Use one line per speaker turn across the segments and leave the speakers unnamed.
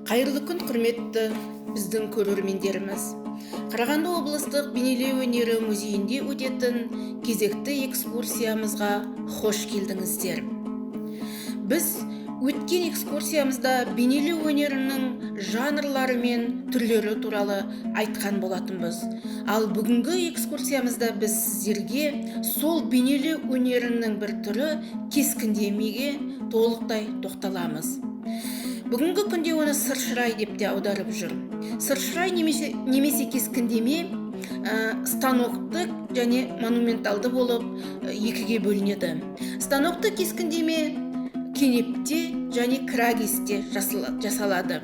Қайырлы күн, құрметті біздің көрермендеріміз! Қарағанды облыстық бейнелеу өнері музейінде өтетін кезекті экскурсиямызға хош келдіңіздер. Біз өткен экскурсиямызда бейнелеу өнерінің жанрлары мен түрлері туралы айтқан болатынбыз. Ал бүгінгі экскурсиямызда біз сіздерге сол бейнелеу өнерінің бір түрі кескіндемеге толықтай тоқталамыз. Бүгінгі күнде оны сыршырай деп те аударып жүр. Сыршырай немесе кескіндеме станокты және монументалды болып екіге бөлінеді. Станокты кескіндеме кенепте және крагисте жасалады.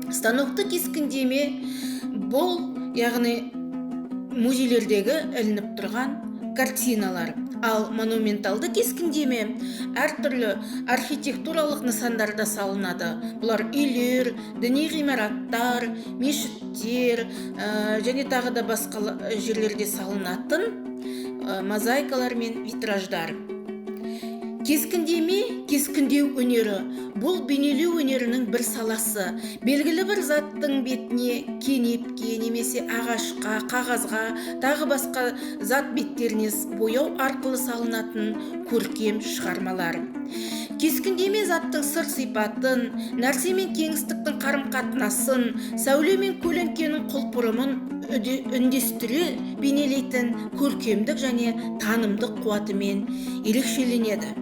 Станокты кескіндеме бұл, яғни, музейлердегі ілініп тұрған картиналар. Ал монументалды кескіндеме әртүрлі архитектуралық нысандарда салынады. Бұлар үйлер, діни ғимараттар, мешіттер және тағы да басқа жерлерде салынатын мозаикалар мен витраждар. Кескіндеме, кескіндеу өнері – бұл бейнелеу өнерінің бір саласы. Белгілі бір заттың бетіне, кенепке немесе ағашқа, қағазға, тағы басқа зат беттеріне бояу арқылы салынатын көркем шығармалар. Кескіндеме заттың сыр сипатын, нәрсе мен кеңістіктің қарым қатынасын, сәуле мен көлеңкенің құлпырымын үндестіре бейнелейтін көркемдік және танымдық қуатымен ерекшеленеді.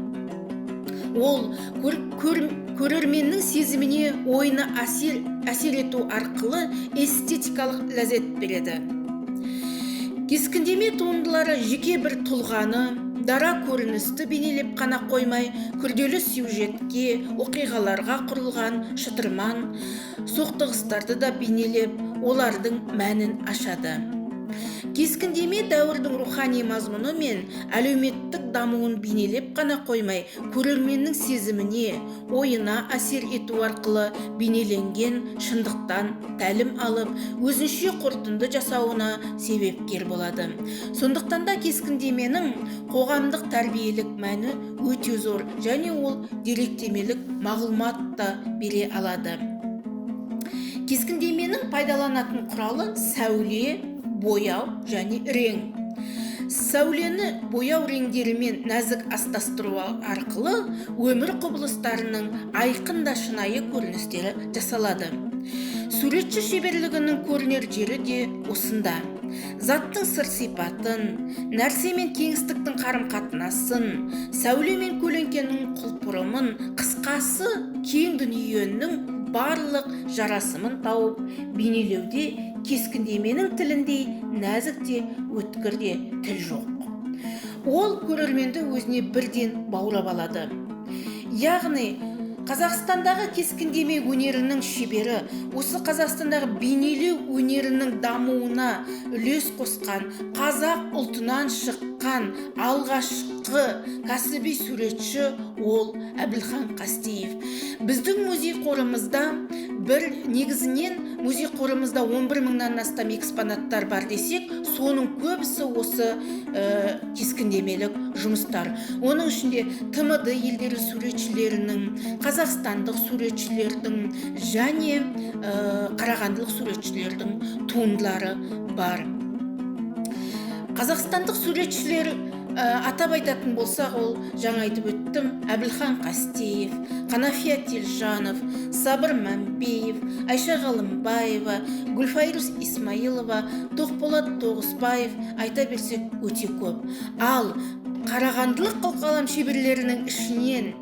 Ол көрерменнің сезіміне, ойына әсер ету арқылы эстетикалық ләззат береді. Кескіндеме туындылары жеке бір тұлғаны, дара көріністі бейнелеп қана қоймай, күрделі сюжетке, оқиғаларға құрылған шытырман соқтығыстарды да бейнелеп, олардың мәнін ашады. Кескіндеме дәуірдің рухани мазмұны мен әлеуметтік дамуын бейнелеп қана қоймай, көрерменнің сезіміне, ойына әсер ету арқылы бейнеленген шындықтан тәлім алып, өзінше қорытынды жасауына себепкер болады. Сондықтан да кескіндеменің қоғамдық тәрбиелік мәні өте зор және ол деректемелік мағлұмат та бере алады. Кескіндеменің пайдаланатын құралы – сәуле, бояу және рең. Сәулені бояу реңдерімен нәзік астастыру арқылы өмір құбылыстарының айқын да шынайы көріністері жасалады. Суретші шеберлігінің көрінер жері де осында. Заттың сыр сипатын, нәрсе мен кеңістіктің қарым қатынасын, сәуле мен көлеңкенің құлпырымын, қысқасы, кең дүниенің барлық жарасымын тауып бейнелеуде кескіндеменің тіліндей нәзік те, өткір де тіл жоқ. Ол көрерменді өзіне бірден баурап алады. Яғни, Қазақстандағы кескіндеме өнерінің шебері, осы Қазақстандағы бейнелеу өнерінің дамуына үлес қосқан, қазақ ұлтынан шыққан алғашқы кәсіби суретші ол Әбілхан Қастеев. Біздің музей қорымызда бір негізінен музей қорымызда 11 мыңнан астам экспонаттар бар десек, соның көбісі осы кескіндемелік жұмыстар. Оның ішінде ТМД елдері суретшілерінің, қазақстандық суретшілердің және қарағандылық суретшілердің туындылары бар. Қазақстандық суретшілер, атап айтатын болсақ, ол жаңа айтып өттім, Әбілхан Қастеев, Қанафия Телжанов, Сабыр Мәмбеев, Айша Ғалымбаева, Гүлфайрус Исмаилова, Тоқболат Тоғысбаев, айта берсек, өте көп. Ал қарағандылық қылқалам шеберлерінің ішінен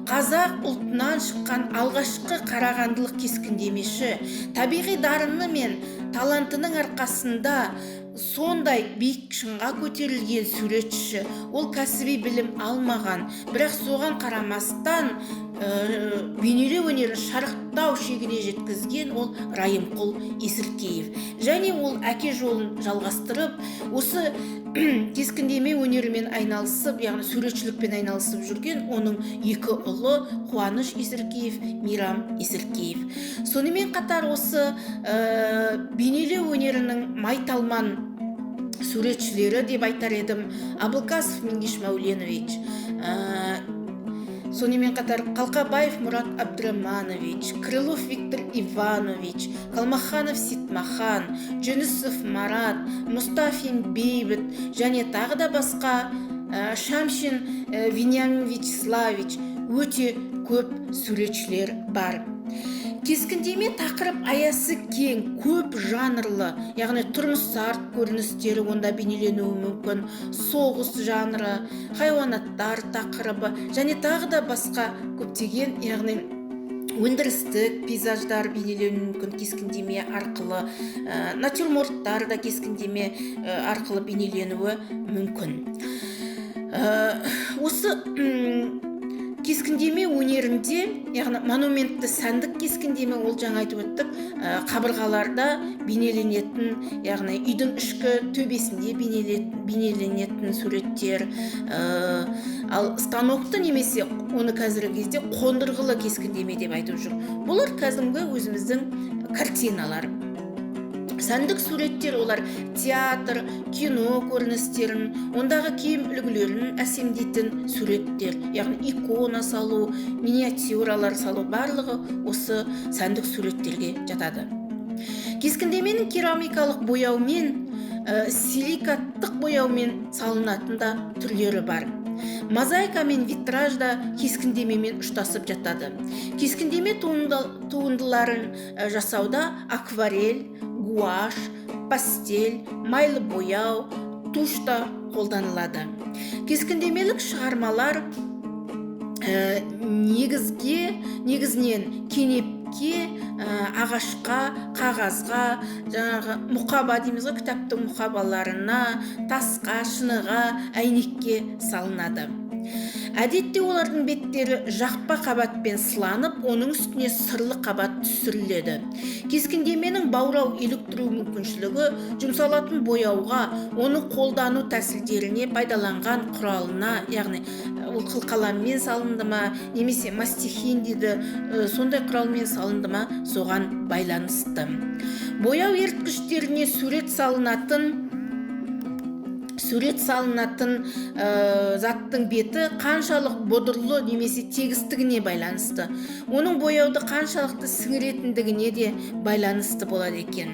қазақ ұлтынан шыққан алғашқы қарағандылық кескіндемеші, табиғи дарыны мен талантының арқасында сондай биік шыңға көтерілген суретші, ол кәсіби білім алмаған, бірақ соған қарамастан бейнелеу өнерін шарықтау шегіне жеткізген ол Райымқұл Есіркеев. Және ол әке жолын жалғастырып, осы кескіндеме өнерімен айналысып, яғни суретшілікпен айналысып жүрген оның екі ұлы Қуаныш Есіркеев, Мейрам Есіркеев. Сонымен қатар осы бейнелеу өнерінің майталман суретшілері деп айтар едім, Абылкасов Мингиш Мәуленович, Сонымен қатар Қалқабаев Мұрат Абдраманович, Крылов Виктор Иванович, Қалмаханов Ситмахан, Жүнісов Марат, Мұстафин Бейбіт және тағы да басқа, Шамшин Вениамин Вячеславович, өте көп суретшілер бар. Кескіндеме тақырып аясы кең, көп жанрлы, яғни тұрмыс салт көріністері онда бейнеленуі мүмкін, соғыс жанры, хайуанаттар тақырыбы және тағы да басқа көптеген, яғни өндірістік пейзаждар бейнеленуі мүмкін кескіндеме арқылы, натюрморттар да кескіндеме арқылы бейнеленуі мүмкін. Осы кескіндеме өнерінде, яғни монументті сәндік кескіндеме, ол жаңа айтып өттік, қабырғаларда бейнеленетін, яғни үйдің ішкі төбесінде бейнеленетін суреттер. Ал станокты немесе оны қазіргі кезде қондырғылы кескіндеме деп айтып жүр. Бұлар кәдімгі өзіміздің картиналар. Сәндік суреттер, олар театр, кино көріністерін, ондағы киім үлгілерін әсемдейтін суреттер, яғни икона салу, миниатюралар салу, барлығы осы сәндік суреттерге жатады. Кескіндеменің керамикалық бояумен, силикаттық бояумен салынатын да түрлері бар. Мозаика мен витраж да кескіндемемен ұштасып жатады. Кескіндеме туындыларын жасауда акварель, гуашь, пастель, майлы бояу, тушь та қолданылады. Кескіндемелік шығармалар негізінен кенепке, ағашқа, қағазға, жаңағы мұқаба дейміз ғой, кітаптың мұқабаларына, тасқа, шыныға, әйнекке салынады. Әдетте олардың беттері жақпа қабатпен сыланып, оның үстіне сырлы қабат түсіріледі. Кескіндеменің баурау, еліктіру мүмкіншілігі жұмсалатын бояуға, оны қолдану тәсілдеріне, пайдаланған құралына, яғни ол қылқаламмен салынды ма немесе мастихин дейді, сондай құралмен салынды ма, соған байланысты. Бояу еріткіштеріне сурет салынатын заттың беті қаншалық бұдырлы немесе тегістігіне байланысты. Оның бояуды қаншалықты сіңіретіндігіне де байланысты болады екен.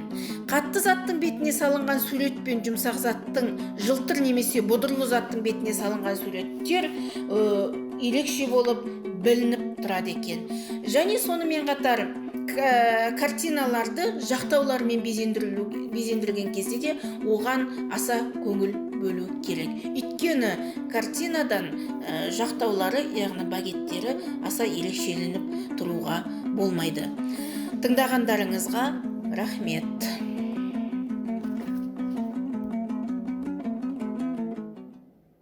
Қатты заттың бетіне салынған сурет пен жұмсақ заттың, жылтыр немесе бұдырлы заттың бетіне салынған суреттер ерекше болып білініп тұрады екен. Және сонымен қатар картиналарды жақтаулармен безендірген кезде де оған аса көңіл бөлу керек. Өйткені картинадан жақтаулары, яғни багеттері аса ерекшеленіп тұруға болмайды. Тыңдағандарыңызға рахмет.